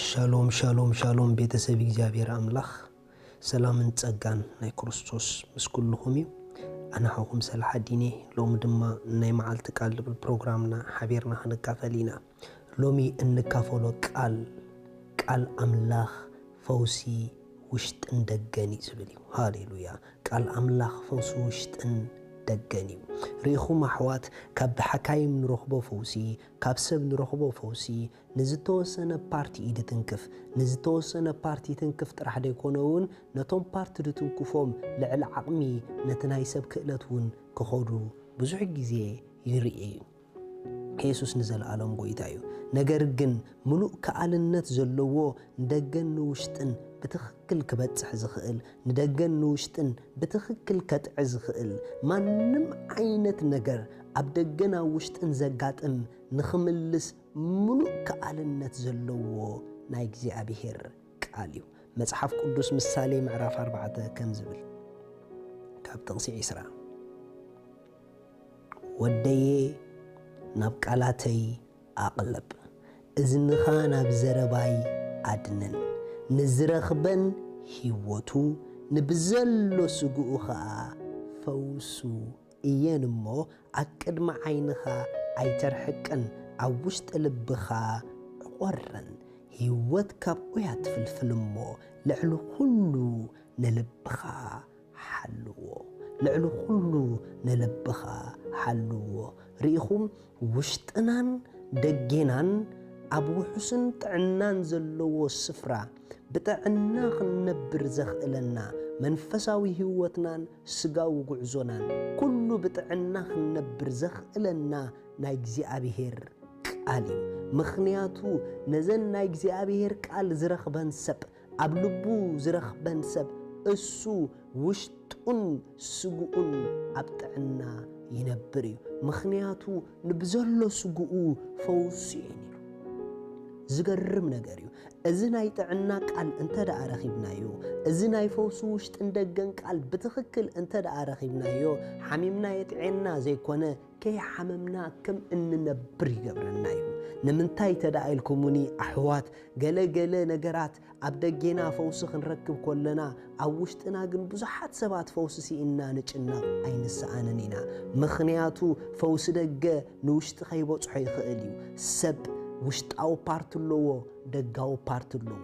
ሻሎም ሻሎም ሻሎም፣ ቤተሰብ እግዚኣብሔር ኣምላኽ፣ ሰላምን ጸጋን ናይ ክርስቶስ ምስ ኩልኹም እዩ። ኣነ ሓኹም ሰላሓዲን እየ። ሎሚ ድማ ናይ መዓልቲ ቃል ዝብል ፕሮግራምና ሓቢርና ክንካፈል ኢና። ሎሚ እንካፈሎ ቃል፣ ቃል ኣምላኽ ፈውሲ ውሽጥን ደገን እዩ ዝብል እዩ። ሃሌሉያ! ቃል ኣምላኽ ፈውሲ ውሽጥን ደገን እዩ። ርኢኹም ኣሕዋት፣ ካብ ሓካይም ንረኽቦ ፈውሲ፣ ካብ ሰብ ንረኽቦ ፈውሲ፣ ንዝተወሰነ ፓርቲ እዩ ድትንክፍ። ንዝተወሰነ ፓርቲ ትንክፍ ጥራሕ ደይኮነ እውን፣ ነቶም ፓርቲ ድትንክፎም ልዕሊ ዓቕሚ ነቲ ናይ ሰብ ክእለት እውን ክኸዱ ብዙሕ ግዜ ይርኢ እዩ። የሱስ ንዘለኣለም ጎይታ እዩ። ነገር ግን ምሉእ ከኣልነት ዘለዎ ንደገን ንውሽጥን ብትኽክል ክበጽሕ ዝኽእል፣ ንደገን ንውሽጥን ብትኽክል ከጥዕ ዝኽእል፣ ማንም ዓይነት ነገር ኣብ ደገን ኣብ ውሽጥን ዘጋጥም ንኽምልስ ምሉእ ከኣልነት ዘለዎ ናይ እግዚኣብሔር ቃል እዩ። መጽሓፍ ቅዱስ ምሳሌ ምዕራፍ ኣርባዕተ ከም ዝብል፣ ካብ ጥቕሲ ዒስራ፣ "ወደየ፣ ናብ ቃላተይ ኣቕልብ፣ እዝንኻ ናብ ዘረባይ ኣድንን፣ ንዝረኽበን ህይወቱ፣ ንብዘሎ ስግኡ ኸኣ ፈውሱ እየን እሞ፣ ኣብ ቅድሚ ዓይንኻ ኣይተርሕቅን፣ ኣብ ውሽጢ ልብኻ ዕቖረን። ህይወት ካብኡ እያ ትፍልፍል እሞ፣ ልዕሊ ኩሉ ንልብኻ ሓልዎ፣ ልዕሊ ኩሉ ንልብኻ ሓልዎ።" ርኢኹም፣ ውሽጥናን ደጌናን ኣብ ውሑስን ጥዕናን ዘለዎ ስፍራ ብጥዕና ክንነብር ዘኽእለና፣ መንፈሳዊ ህይወትናን ስጋዊ ጉዕዞናን ኩሉ ብጥዕና ክንነብር ዘኽእለና ናይ እግዚኣብሔር ቃል እዩ። ምኽንያቱ ነዘን ናይ እግዚኣብሔር ቃል ዝረኽበን ሰብ፣ ኣብ ልቡ ዝረኽበን ሰብ፣ እሱ ውሽጡን ስግኡን ኣብ ጥዕና ይነብር እዩ። ምኽንያቱ ንብዘሎ ስግኡ ፈውሱ እየን ኢሉ። ዝገርም ነገር እዩ። እዚ ናይ ጥዕና ቃል እንተ ደኣ ረኺብናዮ፣ እዚ ናይ ፈውሲ ውሽጥን ደገን ቃል ብትኽክል እንተ ደኣ ረኺብናዮ፣ ሓሚምና የጥዕየና ዘይኮነ፣ ከይሓመምና ከም እንነብር ይገብረና እዩ። ንምንታይ እንተ ደኣ ኢልኩሙኒ ኣሕዋት፣ ገለ ገለ ነገራት ኣብ ደጌና ፈውሲ ክንረክብ ከለና፣ ኣብ ውሽጥና ግን ብዙሓት ሰባት ፈውሲ ስኢንና ንጭነቕ ኣይንሰኣንን ኢና። ምኽንያቱ ፈውሲ ደገ ንውሽጢ ከይበጽሖ ይኽእል እዩ። ሰብ ውሽጣዊ ፓርት ኣለዎ፣ ደጋዊ ፓርት ኣለዎ።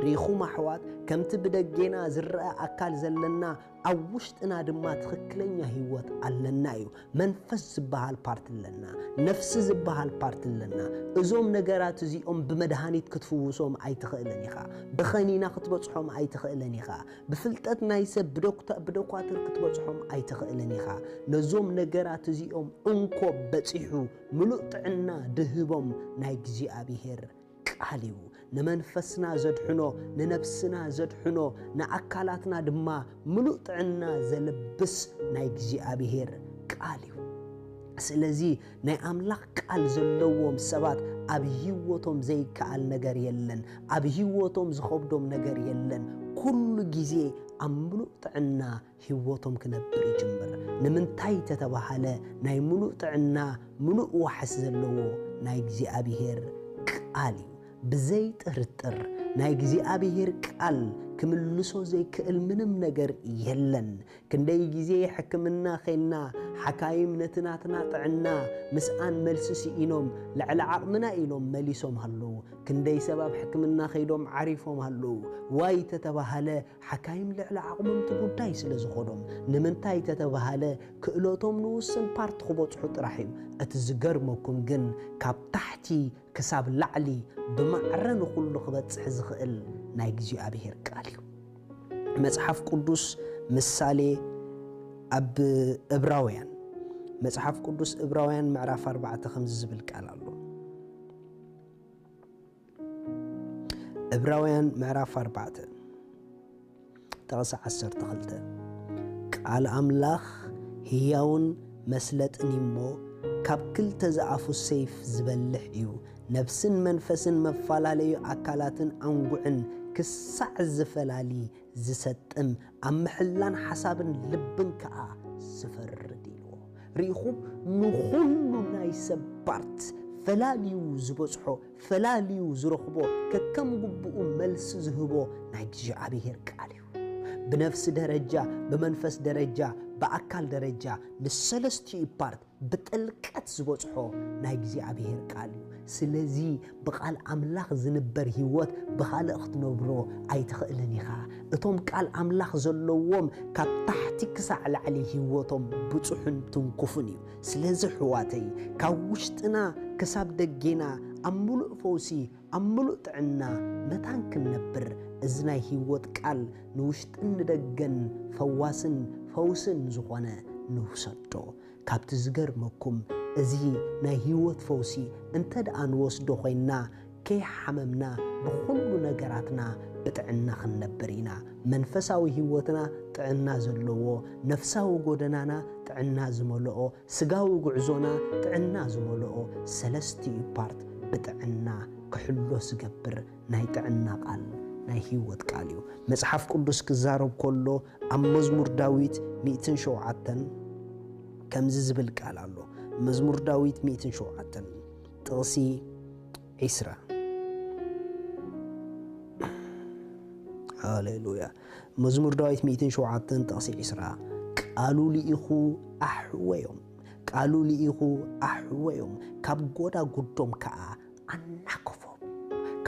ርኢኹም ኣሕዋት፣ ከምቲ ብደጌና ዝረኣ ኣካል ዘለና፣ ኣብ ውሽጥና ድማ ትኽክለኛ ህይወት ኣለና እዩ። መንፈስ ዝበሃል ፓርት ኣለና፣ ነፍሲ ዝበሃል ፓርት ኣለና። እዞም ነገራት እዚኦም ብመድሃኒት ክትፍውሶም ኣይትኽእልን ኢኻ። ብኸኒና ክትበጽሖም ኣይትኽእልን ኢኻ። ብፍልጠት ናይ ሰብ ብዶክታ-፣ ብዶኳትር ክትበጽሖም ኣይትኽእልን ኢኻ። ነዞም ነገራት እዚኦም እንኮ በጺሑ ምሉእ ጥዕና ድህቦም ናይ እግዚኣብሔር ቃል እዩ። ንመንፈስና ዘድሕኖ፣ ንነብስና ዘድሕኖ፣ ንኣካላትና ድማ ምሉእ ጥዕና ዘልብስ ናይ እግዚኣብሔር ቃል እዩ። ስለዚ ናይ ኣምላኽ ቃል ዘለዎም ሰባት ኣብ ህይወቶም ዘይከኣል ነገር የለን። ኣብ ህይወቶም ዝኸብዶም ነገር የለን። ኩሉ ግዜ ኣብ ምሉእ ጥዕና ህይወቶም ክነብር ይጅምር። ንምንታይ ተተባሃለ፣ ናይ ምሉእ ጥዕና ምሉእ ዋሕስ ዘለዎ ናይ እግዚኣብሔር ቃል እዩ። ብዘይ ጥርጥር ናይ እግዚኣብሔር ቃል ክምልሶ ዘይክእል ምንም ነገር የለን። ክንደይ ግዜ ሕክምና ኸይና፣ ሓካይም ነቲ ናትና ጥዕና ምስኣን መልሲ ስኢኖም፣ ልዕሊ ዓቕምና ኢሎም መሊሶም ኣለዉ። ክንደይ ሰብ ኣብ ሕክምና ኸይዶም ዓሪፎም ኣለዉ። ዋይ ተተባሃለ፣ ሓካይም ልዕሊ ዓቕሞም እቲ ጉዳይ ስለ ዝኾዶም። ንምንታይ ተተባሃለ፣ ክእለቶም ንውስን ፓርት ክበጽሑ ጥራሕ እዩ። እቲ ዝገርመኩም ግን፣ ካብ ታሕቲ ክሳብ ላዕሊ ብማዕረ ንኹሉ ክበጽሕ ዝኽእል ናይ እግዚኣብሔር ቃል እዩ። መጽሓፍ ቅዱስ ምሳሌ ኣብ እብራውያን፣ መጽሓፍ ቅዱስ እብራውያን ምዕራፍ ኣርባዕተ ከምዚ ዝብል ቃል ኣሎ። እብራውያን ምዕራፍ ኣርባዕተ ጥቕሲ ዓሰርተ ክልተ፣ "ቃል ኣምላኽ ህያውን መስለጥን እሞ፣ ካብ ክልተ ዝኣፉ ሰይፍ ዝበልሕ እዩ፣ ነፍስን መንፈስን መፈላለዩ ኣካላትን ኣንጉዕን ክሳዕ ዝፈላሊ ዝሰጥም፣ ኣብ ምሕላን ሓሳብን ልብን ከኣ ዝፈርድ" ኢልዎ። ርኢኹም፣ ንኹሉ ናይ ሰብ ፓርት ፈላልዩ ዝበጽሖ፣ ፈላልዩ ዝረኽቦ፣ ከከም ግቡኡ መልሲ ዝህቦ ናይ እግዚኣብሔር ቃል እዩ። ብነፍሲ ደረጃ፣ ብመንፈስ ደረጃ፣ ብኣካል ደረጃ፣ ንሰለስቲኡ ፓርት ብጥልቀት ዝበጽሖ ናይ እግዚኣብሔር ቃል እዩ። ስለዚ ብቓል ኣምላኽ ዝንበር ህይወት ብኻልእ ክትነብሮ ኣይትኽእልን ኢኻ። እቶም ቃል ኣምላኽ ዘለዎም ካብ ታሕቲ ክሳዕ ላዕሊ ህይወቶም ብጹሕን ትንኩፍን እዩ። ስለዚ ኣሕዋተይ፣ ካብ ውሽጥና ክሳብ ደጌና ኣብ ምሉእ ፈውሲ፣ ኣብ ምሉእ ጥዕና መታን ክንነብር፣ እዚ ናይ ህይወት ቃል ንውሽጥን ንደገን ፈዋስን ፈውስን ዝኾነ ንውሰዶ። ካብቲ ዝገርመኩም፣ እዚ ናይ ህይወት ፈውሲ እንተ ደኣ ንወስዶ ኮይንና፣ ከይሓመምና ብኹሉ ነገራትና ብጥዕና ክንነብር ኢና። መንፈሳዊ ህይወትና ጥዕና ዘለዎ፣ ነፍሳዊ ጎደናና ጥዕና ዝመልኦ፣ ስጋዊ ጉዕዞና ጥዕና ዝመልኦ፣ ሰለስቲኡ ፓርት ብጥዕና ክሕሎ ዝገብር ናይ ጥዕና ቃል፣ ናይ ህይወት ቃል እዩ። መጽሓፍ ቅዱስ ክዛረብ ከሎ ኣብ መዝሙር ዳዊት ሚእትን ሸውዓተን ከምዚ ዝብል ቃል ኣሎ። መዝሙር ዳዊት ሚእትን ሸውዓተን ጥቕሲ ዒስራ። ሃሌሉያ። መዝሙር ዳዊት ሚእትን ሸውዓተን ጥቕሲ ዒስራ፣ ቃሉ ልኢኹ ኣሕወዮም፣ ቃሉ ልኢኹ ኣሕወዮም፣ ካብ ጎዳጉዶም ከኣ ኣናገፎም፣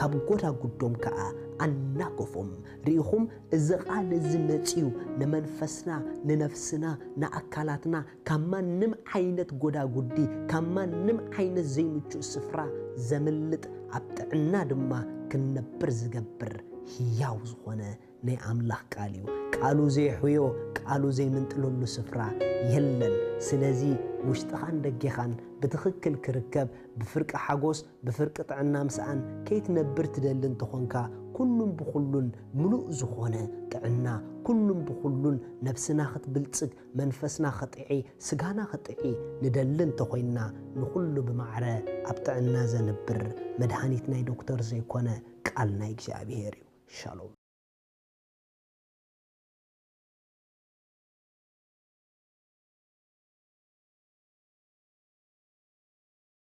ካብ ጎዳጉዶም ከኣ ኣናገፎም። ርኢኹም፣ እዚ ቃል እዚ መጺኡ ንመንፈስና፣ ንነፍስና፣ ንኣካላትና ካብ ማንም ዓይነት ጎዳጉዲ፣ ካብ ማንም ዓይነት ዘይምቹእ ስፍራ ዘምልጥ፣ ኣብ ጥዕና ድማ ክንነብር ዝገብር ህያው ዝኾነ ናይ ኣምላኽ ቃል እዩ። ቃሉ ዘየሕውዮ፣ ቃሉ ዘይምንጥለሉ ስፍራ የለን። ስለዚ ውሽጥኻን ደጌኻን ብትኽክል ክርከብ፣ ብፍርቂ ሓጎስ፣ ብፍርቂ ጥዕና ምስኣን ከይትነብር ትደሊ እንተኾንካ፣ ኩሉን ብኹሉን ምሉእ ዝኾነ ጥዕና፣ ኩሉን ብኹሉን ነብስና ክትብልጽግ፣ መንፈስና ክጥዒ፣ ስጋና ክጥዒ ንደሊ እንተኾይንና፣ ንኹሉ ብማዕረ ኣብ ጥዕና ዘንብር መድሃኒት ናይ ዶክተር ዘይኮነ ቃል ናይ እግዚኣብሔር እዩ። ሻሎም።